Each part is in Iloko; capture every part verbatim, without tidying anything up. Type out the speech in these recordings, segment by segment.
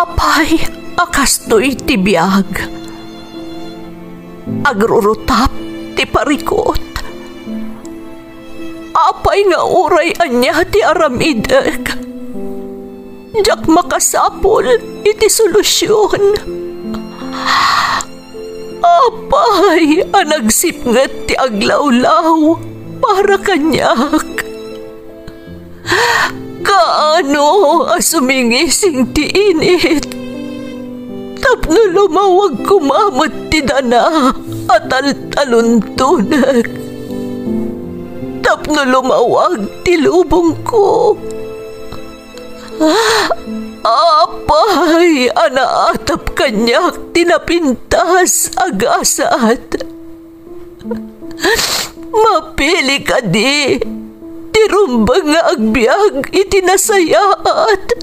Apay a kastoy ti biag? Agrurutap ti parikut. Apay nga uray ania ti aramidek, diak makasapul iti solusion. Apay a nagsipnget ti aglawlaw para kaniak. Kaano a sumingising ti init tapno lumawag koma met ti dana a taltaluntonek, tapno lumawag ti lubongko. Apay a naatap kaniak ti napintas a gasat. Mapili kadi ti rumbeng nga agbiag iti nasayaat,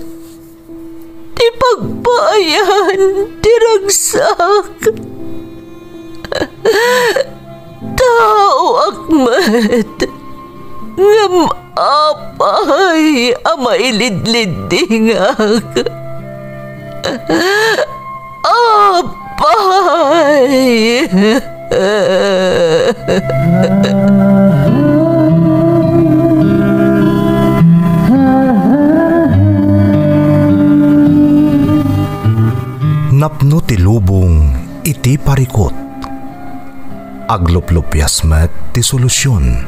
ti pagpaayan ti ragsak? Taoak met, ngem apay a mailidliddingak? Apay! Napno ti lubong iti parikut. Agluplupias met ti solusion.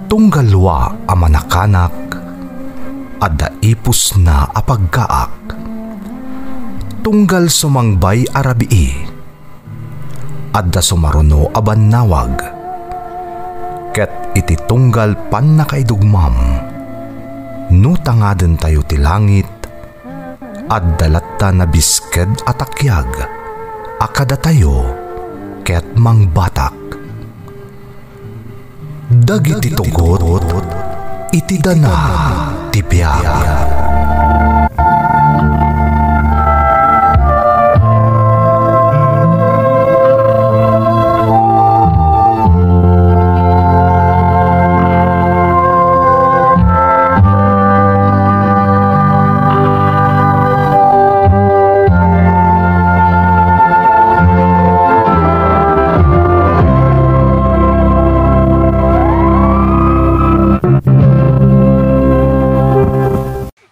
Tunggal lua a manakanak, adda ipusna a paggaak. Tunggal sumangbay a rabii, adda sumaruno a bannawag. Ket iti tunggal pannakaidugmam, no tangadentayo ti langit, adda latta nabisked a takiag a kadatayo ket mangbatak. Dagiti tugot iti dana ti biag.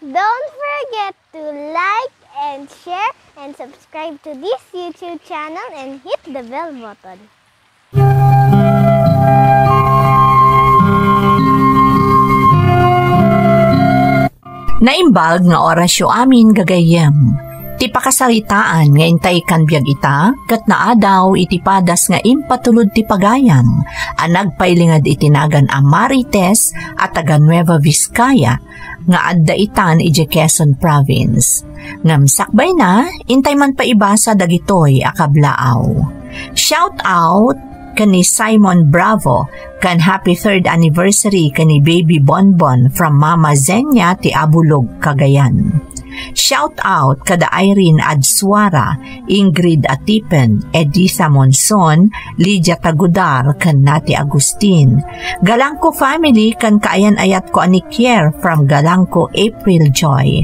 Don't forget to like and share and subscribe to this YouTube channel and hit the bell button. Naimbag nga orasyo amin, gagayyem. Ti pakasaritaan nga intay kan biag ita, ket naadaw iti padas nga impatulod ti pagayam a nagpailinged iti nagan a Marites a taga Nueva Vizcaya, nga adda itan idiay Quezon Province. Ngem sakbayna, intay man paibasa dagitoy a kablaaw. Shout out ken ni Simon Bravo, ken happy third anniversary ken ni Baby Bonbon from Mama Zenia ti Abulog, Cagayan. Shout out kada Irene Adsuara, Ingrid Atipen, Editha Monson, Lydia Tagudar, ken Nati Agustin. Galangco family ken kaayan-ayatko a ni Kier from Galangco, April Joy.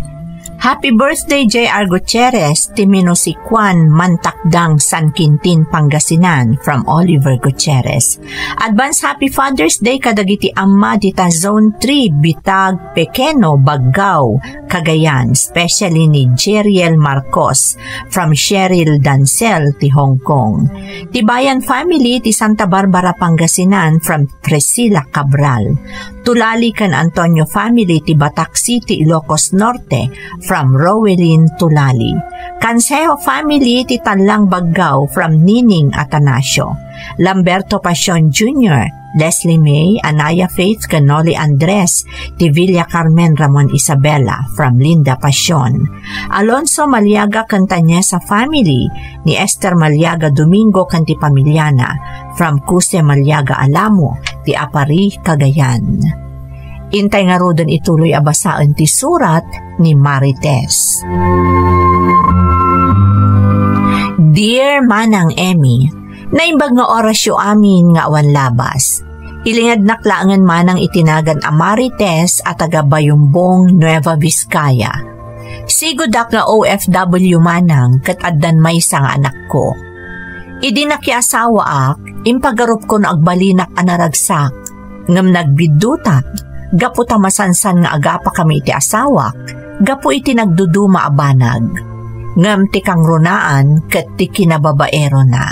Happy birthday, J R Gutierrez, ti Minusikuan, Mantakdang, San Quintin, Pangasinan, from Oliver Gutierrez. Advance happy Father's Day kadagiti amma dita Zone three, Bitag, Pequeno, Baggao, Cagayan, especially ni Jeriel Marcos, from Cheryl Dancel ti Hong Kong. Tibayan family ti Santa Barbara, Pangasinan, from Priscilla Cabral. Tulali ken Antonio family ti Batak City, Ilocos Norte, from Rowelyn Tulali. Canseco family ti Tallang, Baggao, from Nining Atanasio. Lamberto Pasion Junior, Leslie May, Anaya Faith, ken Noli Andres, ti Villa Carmen Ramon Isabela, from Linda Pasion. Alonso Maliaga ken Tanyesa family, ni Esther Maliaga Domingo ken ti pamiliana, from Cuse Maliaga Alamo, ti Aparri, Cagayan. Intay ngaruden ituloy a basaen ti surat ni Marites. Dear Manang Emmy, naimbag nga orasyo amin nga awan labas. Ilingednak laengen manang iti nagan a Marites a taga Bayumbong, Nueva Vizcaya. Sigudak nga O F W manang ket addan maysa nga anakko. Idi nakiasawaak, impagarupko no agbalinak a naragsak, ngem nagbiddutak gapu ta masansan nga agapakami iti asawak gapu iti nagduduma a banag. Ngem ti kangrunaan ket ti kinababaerona.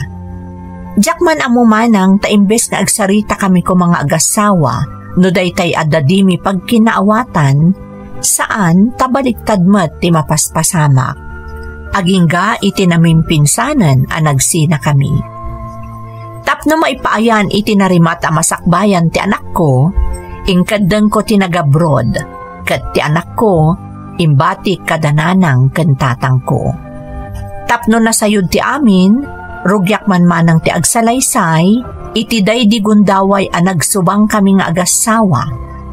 Diak man ammo manang ta imbes nga agsaritakami koma nga agassawa, no daytay a dadimi pagkinaawatan, saan ta baliktad met ti mapaspasamak. Agingga iti namimpinsanen a nagsinakami. Tapno maipaayan iti narimat a masakbayan ti anakko, inkeddengko ti nagabroad, ket ti anakko, imbatik kada nanang ken tatangko. Tapno nasayod ti amin, rugiak man manang ti agsalaysay iti daydi gundaway a nagsubangkami nga agassawa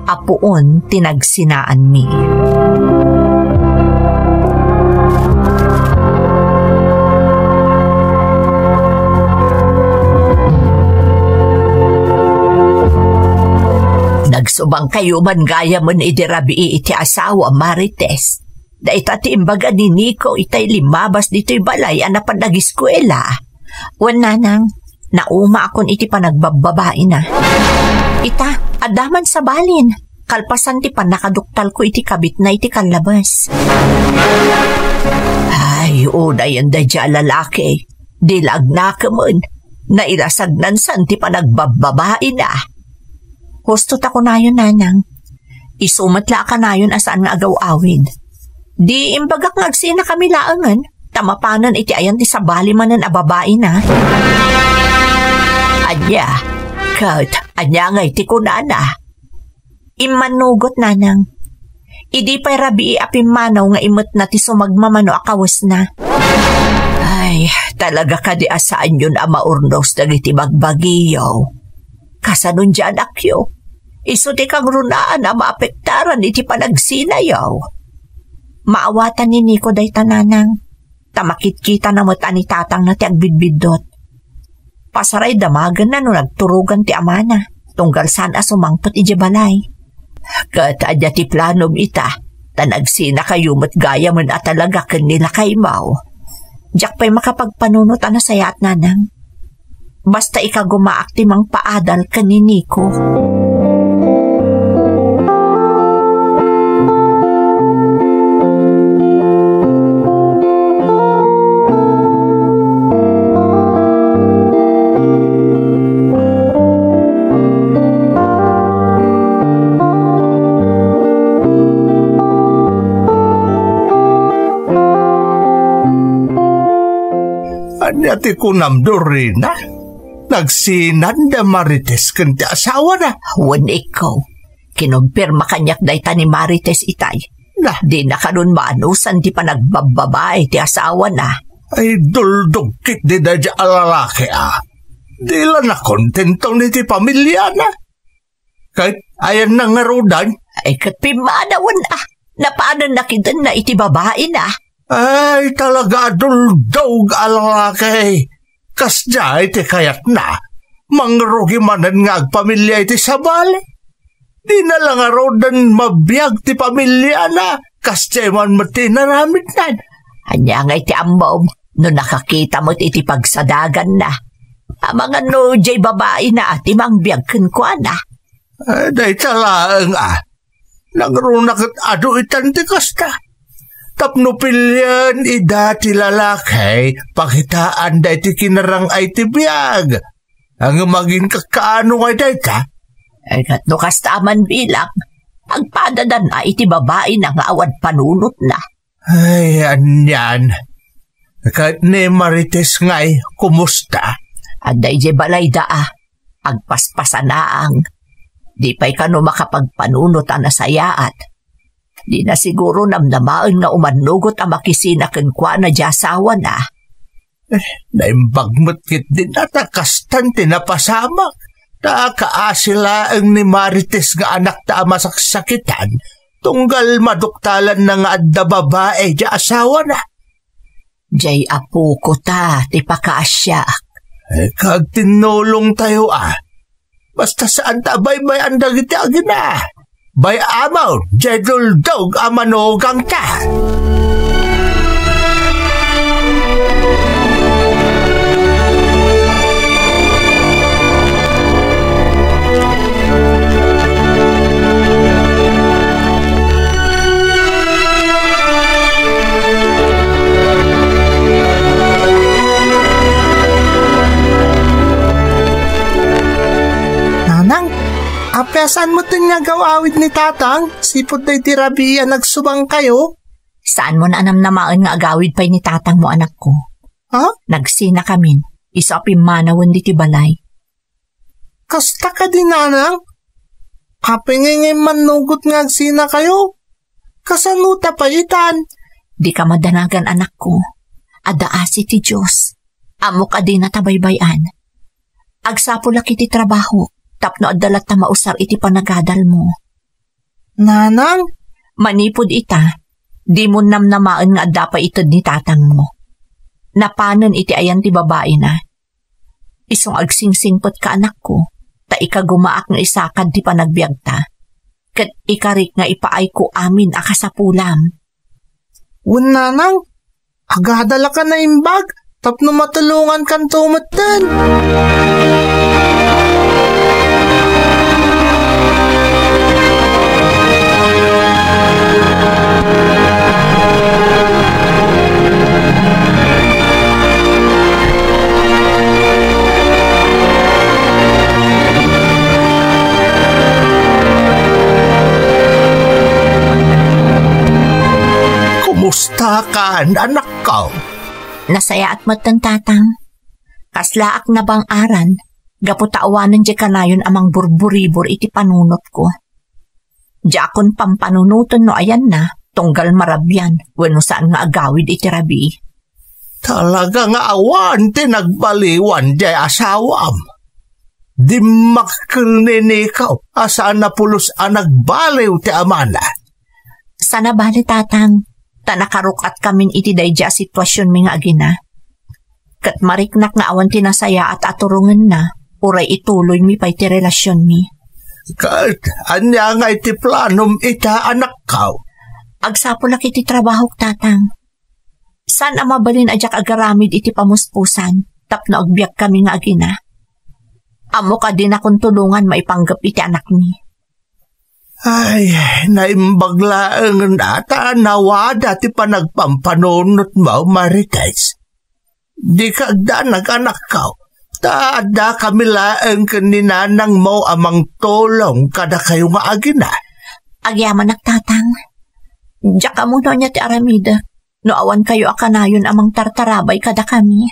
a puon ti nagsinaanmi. Nagsubangkayo man gayamen idi rabii iti asawa, Marites. Dayta ti imbaga ni Nico itay limmabas ditoy balay a napan agiskuela. Wen, nanang, naumaakon iti panagbababaina. Ita, adda man sabalin, kalpasan ti pannakaduktalko iti kabitna iti kallabas. Ay, unayen daydiay a lalaki. Di la agnakemen. Nailasagnan san ti panagbababaina. Husto ta kunayon, nanang. Isu met la a kanayon a saan nga agaw-awid. Di imbagak nga agsinakami laengen, ta mapanen iti ayan ti sabali manen a babaina. Ania, ket ania ngay ti kunana? Immannugot, nanang. Idi pay rabii a pimmanaw nga imetna ti sumagmamano a kawesna. Ay, talaga kadi a saanyon a maurnos dagiti bagbagiyo. Kasanon diay anakyo? Isu ti kangrunaan a maapektaran iti panagsinayo. Maawatan ni Nico dayta, nanang. Ta makitkitana met a ni tatangna ti agbidbiddut. Pasaray damagenna no nagturogan ti amana, tunggal saan a sumangpet idiay balay. Ket ania ti planom ita, ta nagsinakayo met gayamen a talaga ken ni lakaymo? Diak pay makapagpanunot a nasayaat, nanang. Basta ikagumaak ti mangpaadal ken ni Nico. Ania ti kunam, Dorina? Nagsinan da Marites ken ti asawana? Wen, ikko. Kinumpirma kaniak dayta ni Marites itay. Na, dina kanon maanusan ti panagbababae ti asawana. Ay, duldog ketdi daydiay a lalaki, a. Di la nakontento iti pamiliana. Ket ayanna ngaruden? Ay, ket pimmanawen, a. Napanen nakidenna iti babaina. Ay, talaga a duldog a lalaki. Kasdiay ti kayatna. Mangrugi manen nga agpamilia iti sabali. Dina la ngaruden mabiag ti pamiliana. Kasdiay man met ti inaramidnan. Ania ngay ti ammom no nakakita met iti pagsadaganna? Amangan no diay babaina ti mangbiag kenkuana. Eh, dayta laeng, a. Nangruna ket adu itan ti kasta. Tapno pilien ida ti lalaki, pakitaanda iti kinarang-ay ti biag. Ngem aginkakkaano ngay dayta? Ay, ket no kasta man bilang, agpadadan a iti babaina nga awan panunotna. Ay, anian. Ket ni Marites ngay, kumusta? Adda idiay balayda, a. Agpaspasanaang. Di pay kano makapagpanunot a nasayaat. Dina siguro namnamaen nga umannugot a makisina kenkuana diay asawana. Eh, naimbag met ketdin a ta kastan ti napasamak. Ta kaasi laeng ni Marites nga anakta a masaksakitan, tunggal maduktalanna nga adda babai diay asawana. Diay apoko ta ti pakaasiak. Eh, kagtinnulongtayo, a. Basta saan ta a baybay-an dagiti agina. Bay-amon, diay duldog a manugangta. Saan mo ten nga agaw-awid ni tatang? Sipud daydi rabii a nagsubangkayo? Saan mo na a namnamaen nga agawid pay ni tatangmo, anakko? Ha? Nagsinakamin, isu a pimmanawen ditoy balay. Kasta kadi, nanang? Apay ngay nga immannugot nga agsinakayo? Kasano ta pay itan? Dika madanagan, anakko. Adda asi ti Dios. Ammok a dinata baybay-an. Agsapulak iti trabaho, tapno adda latta mausar iti panagadalmo. Nanang? Manipud ita, dimon namnamaen nga adda pay ited ni tatangmo. Napanen iti ayan ti babaina. Isu nga agsingsingpetka, anakko, ta ikagumaak nga isakad ti panagbiagta. Ket ikarik nga ipaayko amin a kasapulam. Wen, nanang, agadalak a naimbag tapno matulongankanto metten. Kumustakan, anakko? Nasayaat metten, tatang. Kaslaak nabang-aran, gapu ta awanen diay kanayon a mangburburibor iti panunotko. Diakon pampanunoten no ayanna, tunggal marabian wenno saan nga agawid iti rabii. Talaga nga awan ti nagbaliwan diay asawam. Dimmakkel ni Nico a saan a pulos a nagbaliw ti amana. Saan a bale, tatang, ta nakaruk-atkamin iti daydiay a situasionmi nga agina. Ket mariknak nga awan ti nasayaat a turongenna, uray ituloymi pay ti relasionmi. Ket ania ngay ti planom ita, anakko? Agsapulak iti trabahok, tatang. Saan a mabalin a diak agaramid iti pamuspusan tapno agbiagkami nga agina. Ammok a dinakon tulongan maipanggep iti anakmi. Ay, naimbag laeng ta nawada ti panagpampanunotmo, Marites. Dika agdanag, anakko, ta addakami laeng ken ni nanangmo a mangtulong kadakayo nga agina. Agyamanak, tatang. Diak ammo no ania ti aramidek no awankayo a kanayon a mangtartarabay kadakami.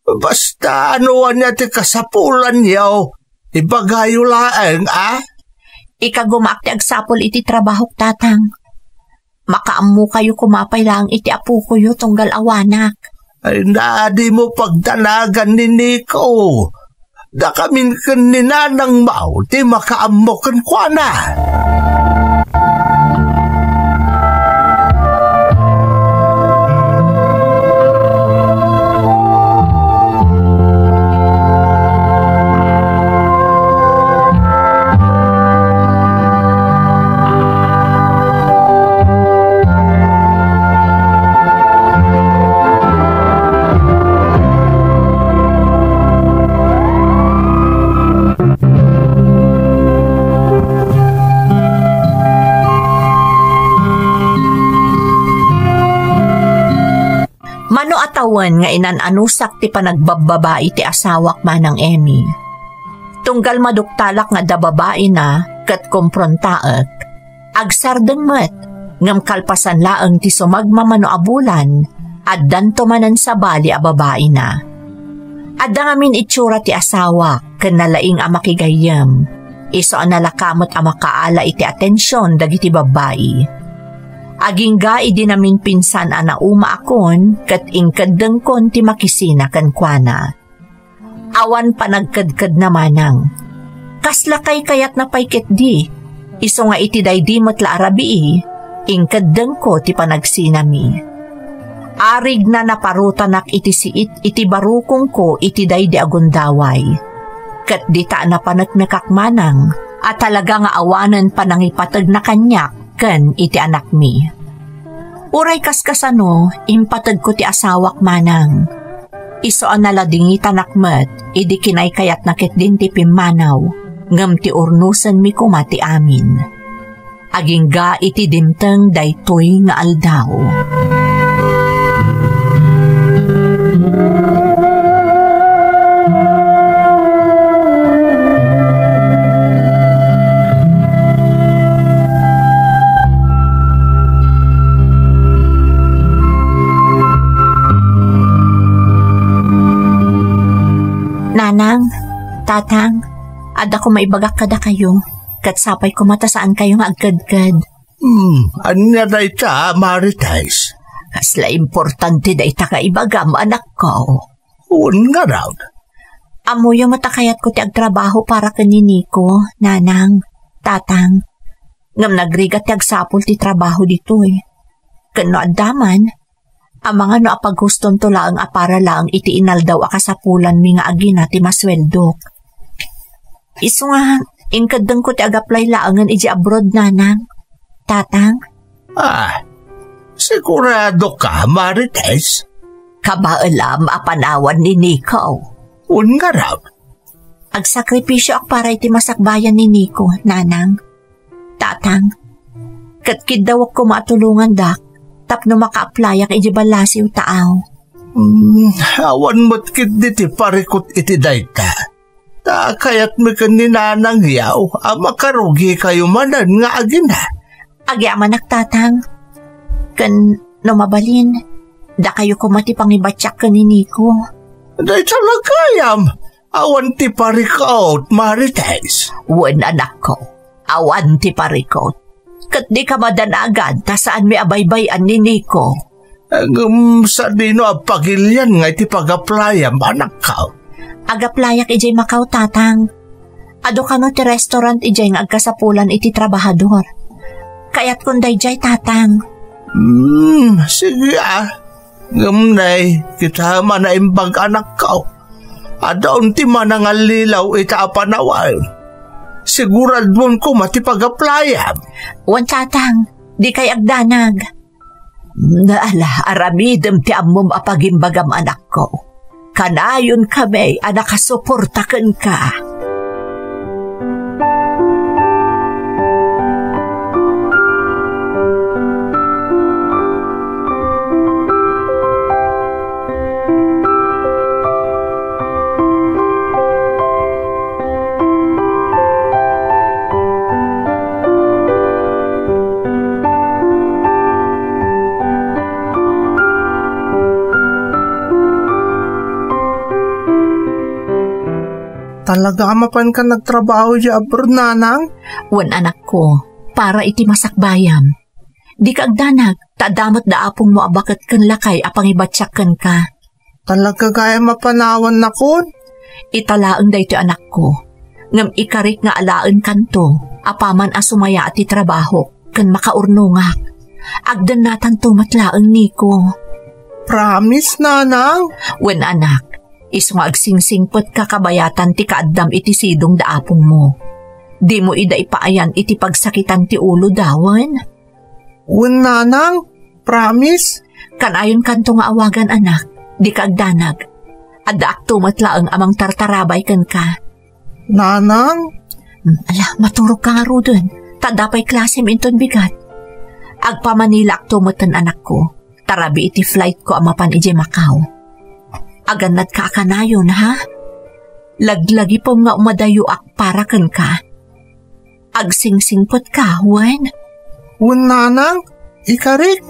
Basta no ania ti kasapulanyo, ibagayo laeng, a? Ikagumaak ti agsapul iti trabahok, tatang. Makaammokayo koma pay laeng iti apokoyo tunggal awanak. Ay, na, dimo pagdanagan ni Nico. Dakamin ken ni nanangmo ti makaammo kenkuana. Mano a tawen nga inan-anusak ti panagbabbabai ti asawak, Manang Emmy. Tunggal maduktalak nga adda babaina ket komprontaek, agsardeng met, ngem kalpasan laeng ti sumagmamano a bulan, addanto manen sabali a babaina. Adda ngamin itsura ti asawak ken nalaing a makigayyem, isu a nalaka met a makaala iti atension dagiti babbai. Agingga idi naminpinsan a naumaakon ket inkeddengkon ti makisina kenkuana. Awan panagkedkedna, manang. Kasla kaykayatna pay ketdi, isu nga iti daydi met la a rabii, inkeddengko ti panagsinami. Arigna naparutanak iti siit iti barukongko iti daydi a gundaway. Ket dita a napaneknekak, manang, a talaga nga awanen panangipategna kaniak ken iti anakmi. Uray kaskasano, impategko ti asawak, manang. Isu a naladingitanak met idi kinaykayatna ketdin ti pimmanaw, ngem ti urnosenmi koma ti amin. Agingga iti dimteng daytoy nga aldaw. Tatang, adda koma ibagak kadakayo, ket sapay koma ta saankayo nga agkedked. Hmm, ania dayta, Marites? Kasla importante dayta nga ibagam, anakko. Wen ngarud. Ammoyo met a kayatko ti agtrabaho para ken ni Nico, Nanang, Tatang. Ngem nagrigat ti agsapul ti trabaho ditoy. Ken no adda man, amangan no apaghustonto laeng a para laeng iti inaldaw a kasapulanmi nga agina ti masueldok. Isu nga, inkeddengko ti agaplay laengen idiay abroad, Nanang, Tatang. Ah, sigurado ka, Marites? Kabaelam a panawan ni Nico. Wen ngarud. Agsakripisioak para iti masakbayan ni Nico, Nanang, Tatang. Ket kiddawek koma a tulongandak tapno makaaplayak idiay ballasiw taaw. Hmm, awan met ketdi ti parikut iti dayta. Ta kayatmi ken ni Nanang Yaw a makarugikayo manen nga agina. Agyamanak, Tatang. Ken no mabalin, dakayo koma ti pangibatiak ken ni Nico. Dayta la gayam, awan ti parikut, Marites. Wen, anakko, awan ti parikut. Ket dika madanagan ta saanmi a baybay-an ni Nico. Ngem sadino a pagilian nga iti pagaplayam, anakko? Agaplayak idiay Macau, Tatang. Adu kano ti restaurant idiay nga agkasapulan iti trabahador. Kayatkon daydiay, Tatang. Hmm, sige, ah. Ngem nay, kita manaimbag, anakko. Adda unti manangallilaw ita a panawen. Siguraduem koma ti pagaplayam. Wen, Tatang, dikay agdanag. Ala, aramidem ti ammom a pagimbagam, anakko. Kanayon kami a nakasuporta kenka. Talaga a mapanka nagtrabaho idiay abroad, Nanang? Wen, anakko, para iti masakbayam. Dika agdanag, ta adda met da apongmo a baket ken lakay a pangibatiak kenka. Talaga gayam a panawannakon? Ita laeng daytoy, anakko. Ngem ikarik nga alaenkanto, apaman a sumaya ti trabahok ken makaurnongak. Agdennatanto met laeng, Nico. Promise, Nanang? Wen, anak. Isu nga agsingsingpetka kabayatan ti kaaddam iti sidong da apongmo. Dimo ida ipaayan iti pagsakitan ti uloda, wen? Wen, Nanang, promise. Kanayonkanto nga awagan, anak. Dika agdanag. Addaakto met laeng a mangtartarabay kenka. Nanang? Hmm, ala, maturogka ngaruden. Ta adda pay klasem inton bigat. Agpamanilaakto metten, anakko. Tarabi iti flightko a mapan idiay Macau. Agannadka a kanayon, ha? Laglagipem nga umadayoak para kenka. Agsingsingpetka, wen? Wen, Nanang, ikarik.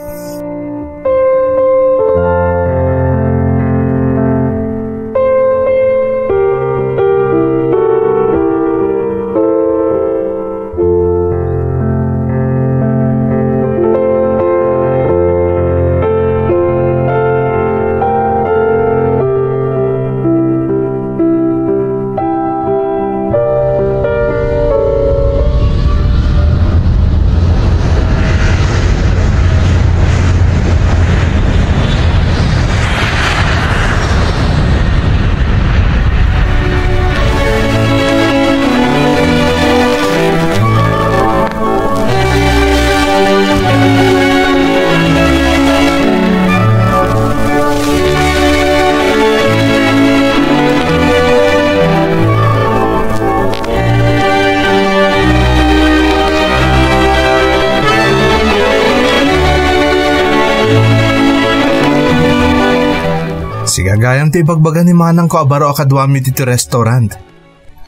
Sigagayam ti ibagbaga ni manangko a baro a kaduami ditoy restaurant.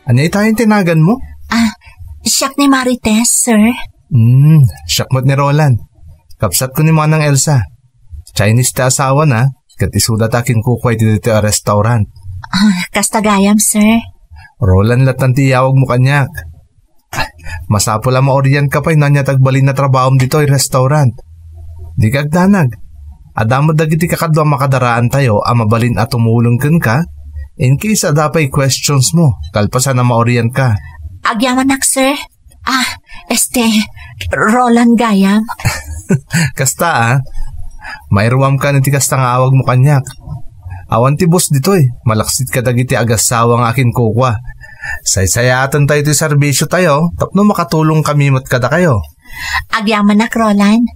Ania itayon ti naganmo? Ah, siak ni Marites, sir. Hmm, siak met ni Roland. Kabsatko ni Manang Elsa. Chinese ti asawana, ket isuda ta kinkukua iti ditoy a restaurant. Ah, kasta gayam, sir. Roland latta ti iyawagmo kaniak. Masapul a maorientka pay no ania ti agbalin a trabahom ditoy restaurant. Dika agdanag. Adda met dagiti kakadua a makadaraantayo a mabalin a tumulong kenka in case adda pay questionsmo kalpasan a maorientka. Agyamanak, sir. Ah, este, Roland gayam. Kasta, a. Mairuamkan iti kasta nga awagmo kaniak. Awan ti boss ditoy, malaksid kadagiti agassawa nga akinkukua. Saysayaaten tayo ti serbisiotayo tapno makatulong kami met kadakayo. Agyamanak, Roland.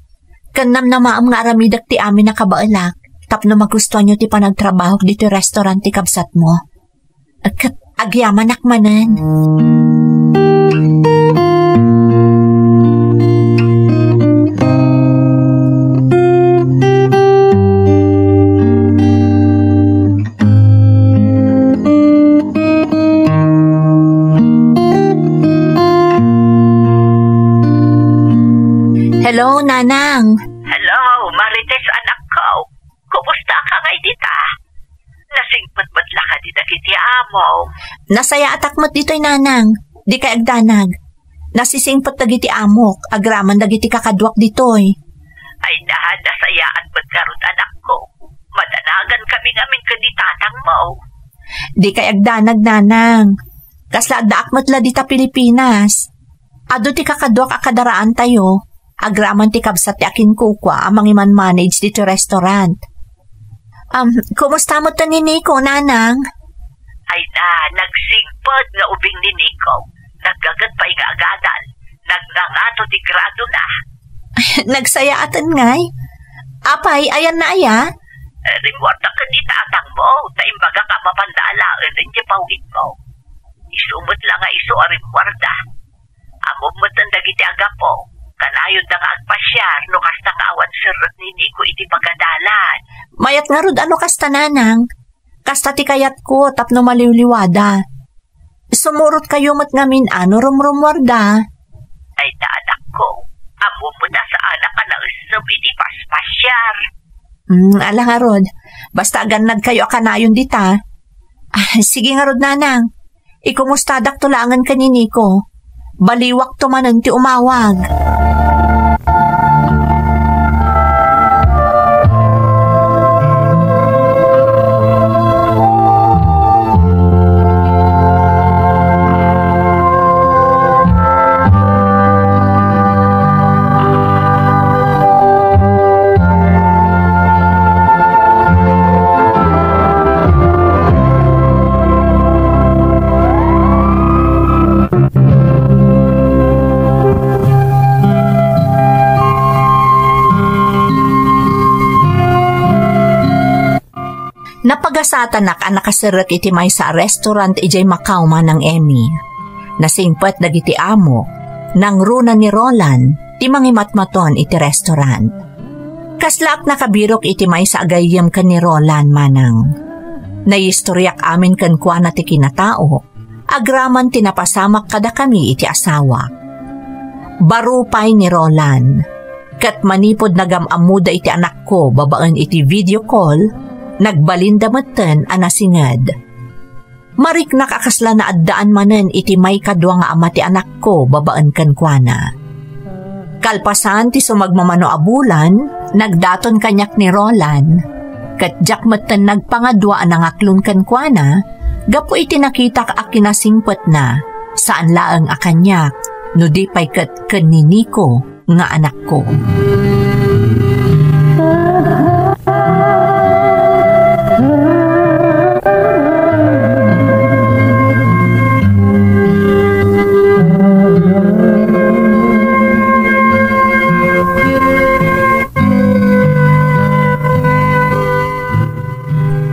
Ken namnamaem nga aramidek ti amin a kabaelak tapno magustuanyo ti panagtrabahok ditoy restaurant ti kabsatmo. Ket agyamanak manen. Hello, Nanang. Hello, Marites, anakko. Kumusta ka ngay dita? Nasingpet met la kadi dagiti amo? Nasayaatak met ditoy, Nanang. Dikay agdanag. Nasisingpet dagiti amok agraman dagiti kakaduak ditoy. Ay na, nasayaat met ngarud, anakko. Madanagan kami ngamin ken ni tatangmo. Dikay agdanag, Nanang. Kasla addaak met la dita Pilipinas. Adu ti kakaduak a kadaraantayo, agraman ti kabsat ti akinkukua a mangiman-manage ditoy restaurant. Um, kumusta met ni Nico, Nanang? Ay na, nagsingpet nga ubing ni Nico. Naggaget pay nga agadal. Nagngangato ti gradona. Nagsayaaten ngay? Apay, ayanna aya? Eh, rimmuarda ken ni tatangmo, ta imbagak a mapanda alaen iti pawidmo. Isu met la nga isu a rimmuarda. Ammom metten dagiti agapo. Kanayonda nga agpasiar no kasta nga awan serrek ni Nico iti pagadalan. Mayat ngarud a no kasta, Nanang. Kasta ti kayatko tapno maliwliwada. Sumurotkayo met ngamin a no rumrummuarda. Ay na, anakko, ammom met a saanak a naessem iti paspasiar. Hmm, ala ngarud. Basta agannadkayo a kanayon dita. Ah, sige ngarud, Nanang. Ikumustadakto laengen ken ni Nico. Baliwakto manen ti umawag. Napagasatanak a nakaserrek iti maysa a restaurant idiay Macau, Manang Emmy. Nasingpet dagiti amo, nangruna ni Roland ti mangimatmaton iti restaurant. Kaslaak nakabirok iti maysa a gayyem ken ni Roland, Manang. Nayistoriak amin kenkuana ti kinataok, agraman ti napasamak kadakami iti asawak. Baro pay ni Roland, ket manipud nagam-ammoda iti anakko babaen iti video call, nagbalinda metten a nasinged. Mariknak a kasla naaddaan manen iti maikadua nga ama ti anakko babaen kenkuana. Kalpasan ti sumagmamano a bulan, nagdaton kaniak ni Roland. Ket diak metten nagpangadua a nangaklon kenkuana, gapu iti nakitak a kinasingpetna, saan laeng a kaniak, no di pay ket ken ni Nico nga anakko.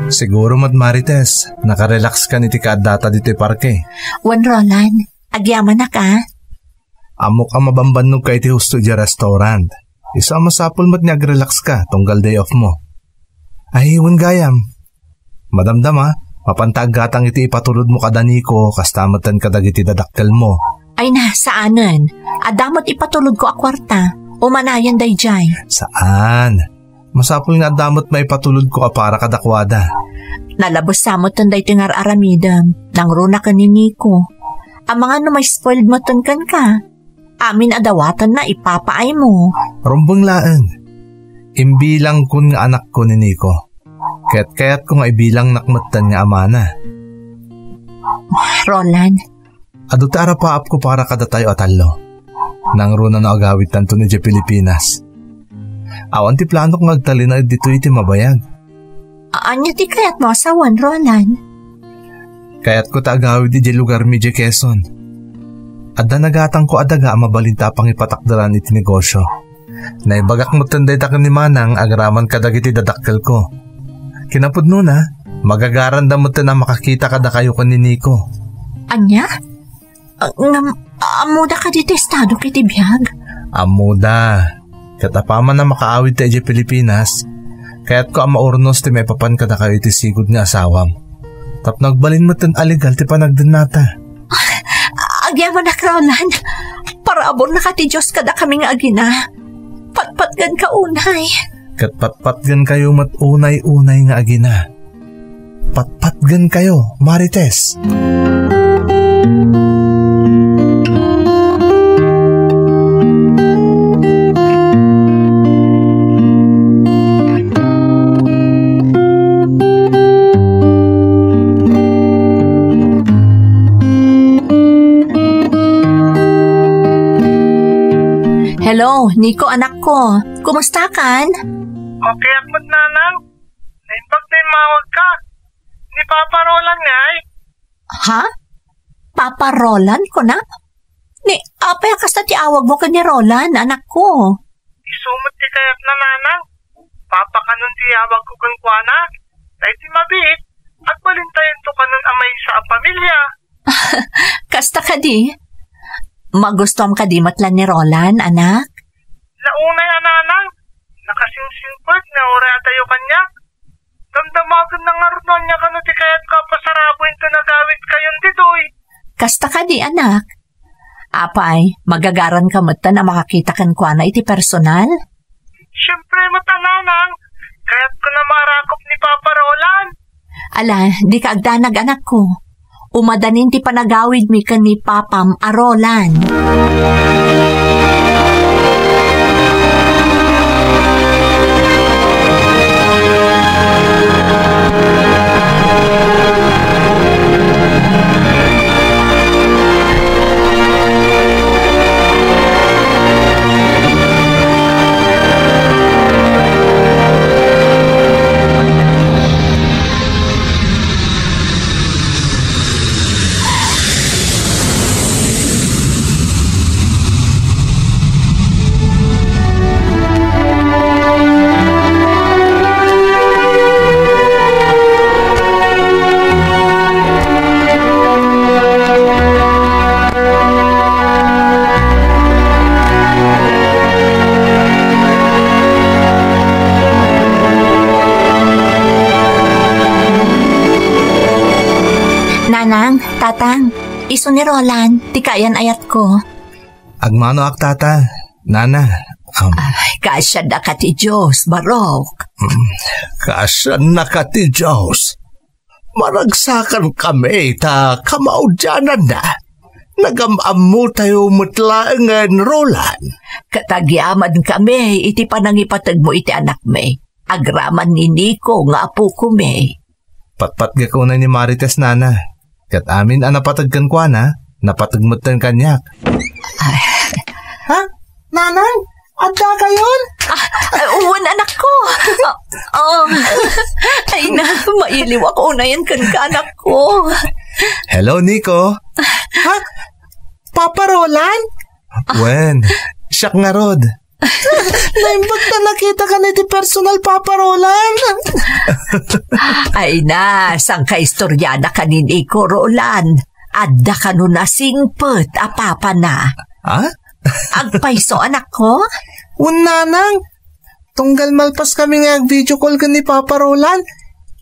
Siguro met, Marites, nakarelax kan iti kaaddata ditoy parke. Wen, Roland, agyamanak a. Ammok a mabambannogka iti husto idiay restaurant. Isu a masapul met nga agrelaxka tunggal day off mo. Ay, wen gayam. Madamdama, mapanta aggatang iti ipatulodmo kada Nico, kasta metten kadagiti dadakkelmo. Ay na, saanen. Adda met ipatulodko a kuarta. Umanayan daydiay. Saan? Masapul nga adda met maipatulodko a para kadakuada. Nalabes sa metten daytoy nga ar-aramidem, nangruna ken ni Nico. Amangan no ma-spoiled metten kenka. Amin a dawatenna ipapaaymo. Rumbeng laeng. Imbilangkon nga anakko ni Nico. Ket kayatko nga ibilangnak metten nga amana. Roland. Adu ti arapaapko para kadatayo a tallo. Nangruna no agawidtanton idiay Pilipinas. Awan ti planok nga agtalinaed ditoy iti mabayag. A-, ania ti kayatmo a sawen, Roland? Kayatko ta agawid idiay lugarmi idiay Quezon. Adda nagatangko a daga a mabalinta a pangipatakderan iti negosio. Naibagak metten dayta ken ni Manang agraman kadagiti dadakkelko. Kinapudnona, magagaranda metten a makakita kadakayo ken ni Nico. Ania? Ngem, ammoda kadi ti estadok iti biag? Ammoda. Ket apaman a makaawidta idiay Pilipinas, kayatko a maurnos ti maipapan kadakayo iti sigud nga asawam. Tapno agbalin metten a legal ti panagdennata. Agyamanak, Roland. Paraburna ka ti Dios kadakami nga agina. Patpatgenka unay. Ket patpatgenkayo met unay-unay nga agina. Patpatgenkayo, Marites. Hello, Nico, anakko. Kumusta kan? Okay ak met, Nanang. Naimbag ta immawagka. Ni Papa Roland ngay? Ha? Papa Roland, kunam? Ni, apay a kasta ti awagmo ken ni Roland, anakko? Isu met ti kayatna, Nanang. Papa kanon ti awagko kenkuana. Ta iti mabiit, agbalintayonto kanon a maysa a pamilya. Kasta kadi? Magustuam kadi met la ni Roland, anak? Naunay a, Nanang. Nakasingsingpet nga uray adayo kaniak. Damdamagenna ngarud no ania kano ti kayatko a pasarabuentayo no agawidkayon ditoy. Kasta kadi, anak? Apay, magagaranka metten a makakita kenkuana iti personal? Siempre met a, Nanang. Kayatko a maarakop ni Papa Roland. Ala, dika agdanag, anakko. Umadanin ti panagawidmi ken ni Papam a Roland. Nanang, Tatang, isu ni Roland, ti kaayan-ayatko. Agmanoak, Tata, Nana, um, Ay, kaasiannaka ti Dios, Barok. Mm, kaasiannaka ti Dios. Maragsakankami ta kamaudiananna. Nagam-ammotayo met laengen, Roland. Ket agyamankami iti panangipategmo iti anakmi. Agraman ni Nico nga apokomi. Patpatgek unay ni Marites, Nana. Ket amin a napateg kenkuana, napateg metten kaniak. Ay. Ha? Nanang? Addakayon? Ah, ah, wen, anakko. Ah, ah. Ay na, mailiwak unayen kenka, anakko. Hello, Nico. Ha? Papa Roland? Wen, siak ngarud. Naimbag ta nakitaka iti personal, Papa Roland. Ay na, saan ka istoriana kanin iko, Roland? Adda kano nasingpet a papana. Ha? Agpayso, anakko? Wen, Nanang. Tunggal malpaskami nga ag-video call ken ni Papa Roland,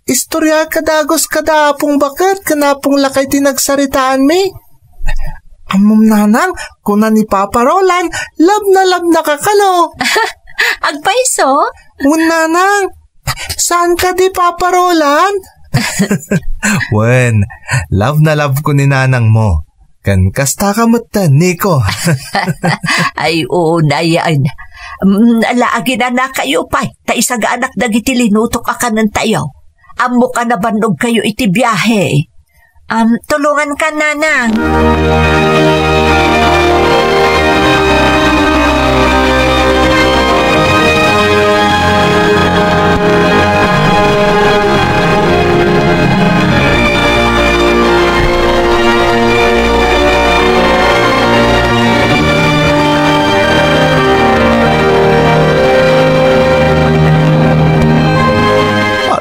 istorya ka dagus kada Apong Baket ken Apong Lakay ti nagsaritaanmi. Ammom, Nanang, kuna ni Papa Roland, love na love na ka kano. Agpayso? Wen, Nanang. Saan kadi, Papa Roland? Wen, love na love ko ni nanangmo. Ken kasta ka met, Nico. Ay, oo, Nayan. Mm, ala, aginanakayo pay, ta isagaanak dagiti linutok a kanentayo. Ammok a nabannogkayo iti biahe. Am, tulungan ka, Nanang.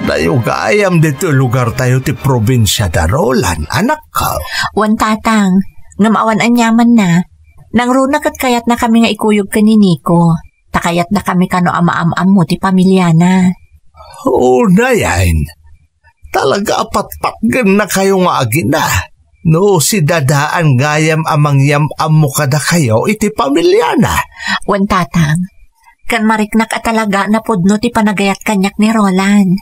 Adayo gayam ditoy lugartayo ti probinsia da Roland, anakko. Wen, Tatang, ngem awan aniamanna. Nangruna ket kayatnakami nga ikuyog ken ni Nico. Ta kayatdakami kano a maam-ammo ti pamiliana. Unayen, talaga a patpatgennakayo nga agina no si Dadaan gayam a mangyam-ammo kadakayo iti pamiliana. Wen, Tatang, ken mariknak a talaga a napudno ti panagayat kaniak ni Roland.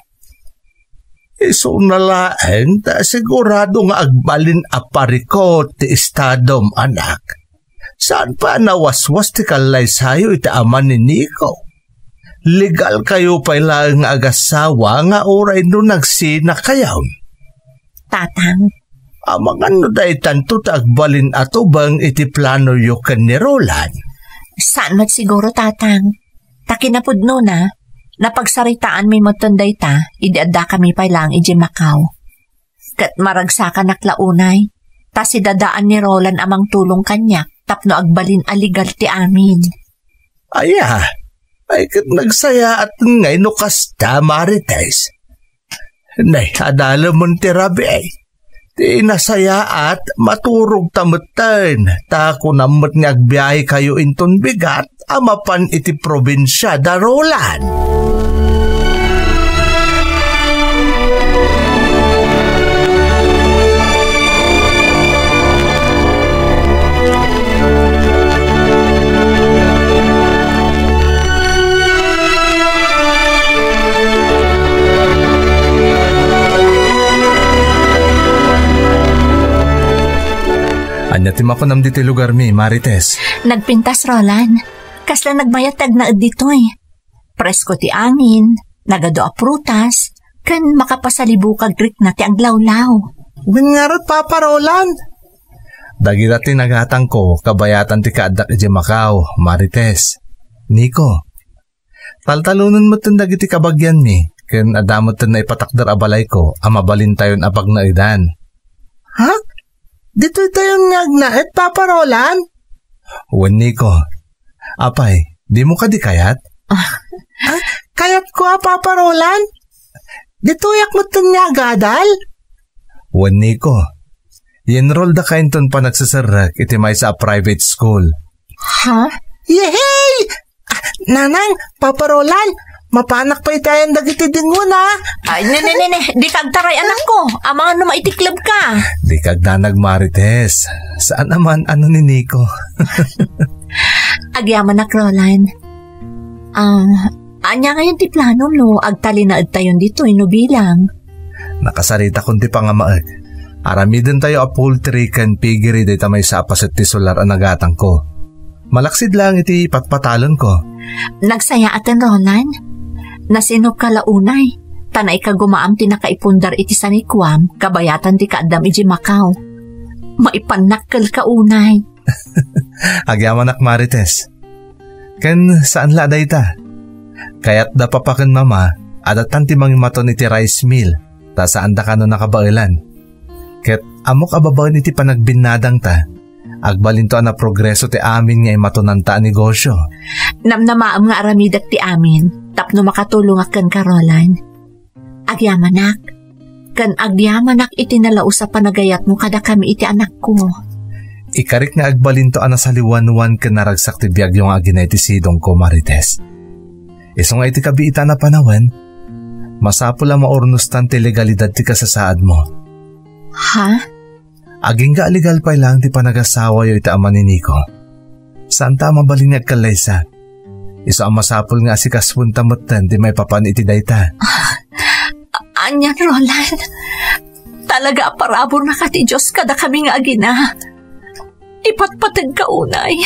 Isuna laeng ta sigurado nga agbalin a parikut ti estadom, anak. Saan pay a nawaswas ti kallaysayo iti ama ni Nico. Legalkayo pay laeng nga agassawa nga uray no nagsinakayo. Tatang. Amangan no daytanto ti agbalin a tubeng iti planoyo ken ni Roland. Saan met siguro, Tatang. Ta kinapudnona, napagsaritaanmi metten dayta idi addakami pay laeng idiay Macau. Ket maragsakanak la unay, ta si Dadaan ni Roland a mangtulong kaniak tapno agbalin a legal ti amin. Aya, ay ket nagsayaat ngay no kasta, Marites. Nay, adalemen ti rabii. Ti nasayaat, maturogta metten, ta kunam met nga agbiahekayo inton bigat a mapan iti probinsia da Roland. Ania ti makunam ditoy lugarmi, Marites? Nagpintas, Roland. Kasla nagmayat ti agnaed ditoy. Presko ti angin, nagadu a prutas, ken makapasalibukag rikna ti aglawlaw. Wen ngarud, Papa Roland? Dagita ti nagatangko, kabayatan ti kaaddak idiay Macau, Marites. Nico, taltalonen metten dagiti kabagianmi, ken adda metten naipatakder a balayko a mabalintayon a pagnaedan. Ha? Ditoytayon nga agnaed, Papa Roland? Wen, Nico. Apay, dimo kadi kayat? Ah, kayatko a, Papa Roland. Ditoyak metten nga agadal? Wen, Nico. I-enroll daka inton panagseserrek iti maysa a private school. Ha? Yehey! Ah, Nanang, Papa Roland, mapanak pay itayan dagiti dingon, a. Ay, ne, ne, ne, ne. Dika agtaray, anakko. Amangan no maitikleb ka. Dika agdanag, Marites. Saan a man, ano ni Nico? Agyamanak, Roland. Ah, ania ngayen ti planom no agtalinaedtayon ditoy no bilang? Nakasaritakon ti pangamaek. Aramidentayo a poultry ken piggery dayta maysa a paset ti solar a nagatangko. Malaksid laeng iti patpatalonko. Nagsayaaten, Roland. Nasinopka la unay, ta naikagumaam ti nakaipundar iti sanikuam kabayatan ti kaaddam idiay Macau. Maipannakkelka unay. Agyamanak, Marites. Ken saan la a dayta. Kayatda, Papa ken Mama, a dattan ti mangimaton iti rice mill, ta saanda kano nakabaelan. Ket ammok a babaen iti panagbinnadangta, agbalinto a naprogreso ti amin nga imatonanta a negosio. Namnamaem nga aramidek ti amin tapno makatulongak kenka, Roland. Agyamanak, ken agyamanak iti nalaus a panagayatmo kadakami iti anakko. Ikarik nga agbalinto a nasaliwanwan ken naragsak ti biagyo nga agina iti sidongko, Marites. Isu nga iti kabiitan a panawen, masapul a maurnostan ti legalidad ti kasasaadmo. Ha? Agingga a legal pay laeng ti panagasawayo iti ama ni Nico. Saanta a mabalin nga agkallaysa. Isu a masapul nga asikasoenta metten ti maipapan iti dayta. Ah, Ania, Roland, talaga a paraburna ka ti Dios kadakami nga agina. Ipatpategka unay.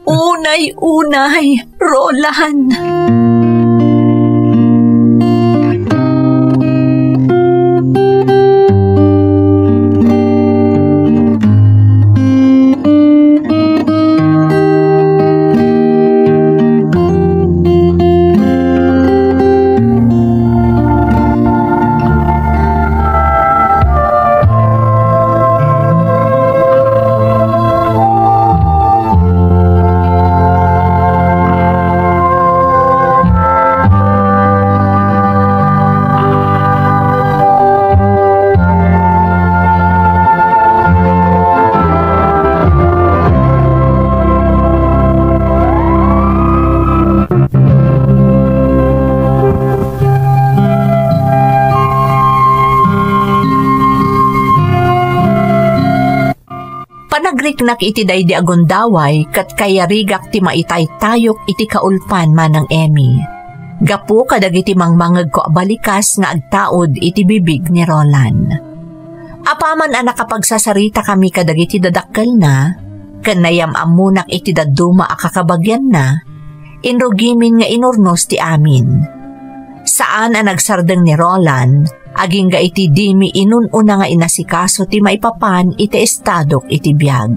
Unay, unay, Roland. Panagriknak iti daydi a gundaway ket kayarigak ti maitaytayok iti kaulpan, Manang Emmy, gapu kadagiti mangmangegko a balikas nga agtaud iti bibig ni Roland. Apaman a nakapagsasaritakami kadagiti dadakkelna, ken nayam-ammonak iti dadduma a kakabagianna, inrugimin nga inurnos ti amin. Saan a nagsardeng ni Roland, agingga iti dimi inun-una nga inasikaso ti maipapan iti estadok iti biag.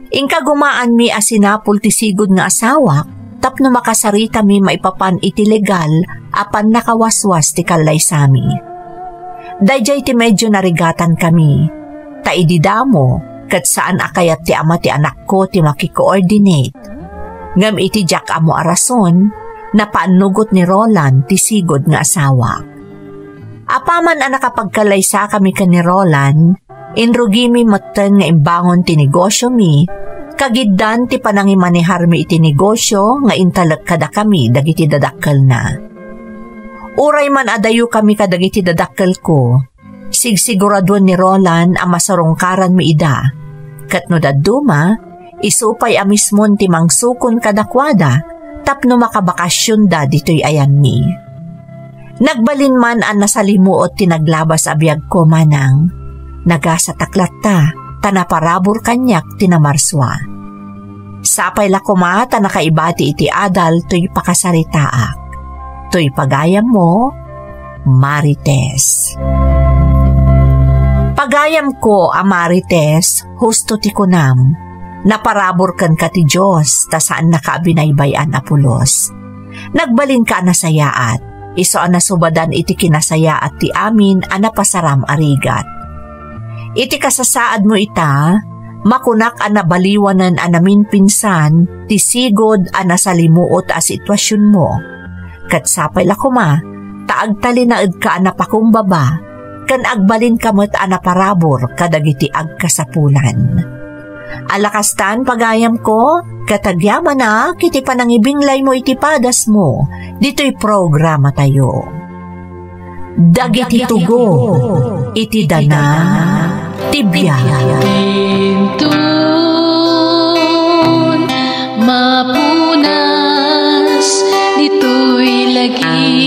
Inkagumaanmi a sinapul ti sigud nga asawak tapno makasaritami maipapan iti legal a pannakawaswas ti kallaysami. Daydiay ti medyo narigatankami, ta idi damo, ket saan a kayat ti ama ti anakko ti makikoordinate. Ngem iti diak ammo a rason, napaannugot ni Roland ti sigud nga asawak. Apaman a nakapagkallaysakami ken ni Roland, inrugimi metten nga imbangon ti negosiomi, kagiddan ti panangimaneharmi iti negosio nga intalek kadakami dagiti dadakkelna. Uray man adayokami kadagiti dadakkelko, sigsiguraduan ni Roland a masarungkaranmi ida. Ket no dadduma, isu pay a mismon ti mangsukon kadakuada tapno makabakasionda ditoy ayanmi. Nagbalin man a nasalimuot ti naglabas a biagko, manang. Nagasatak latta, ta naparabur kaniak ti namarsua. Sapay la koma ta nakaibati iti adal toy pakasaritaak. Toy pagayammo, Marites. Pagayamko a Marites, husto ti kunam. Naparabur kenka ti Dios, ta saannaka a binaybay-an a pulos. Nagbalinka a nasayaat, isu a nasubadan iti kinasayaat ti amin a napasaram a rigat. Iti kasasaadmo ita, makunak a nabaliwanen a naminpinsan ti sigud a nasalimuot a situasionmo. Ket sapay la koma, ta agtalinaedka a napakumbaba, ken agbalinka met a naparabur kadagiti agkasapulan. Ala kastan, pagayamko, ket agyamanak iti panangibinglaymo iti padasmo ditoy programatayo. Dagiti tugo iti dana ti biag. Intun mapunas ditoy lagi.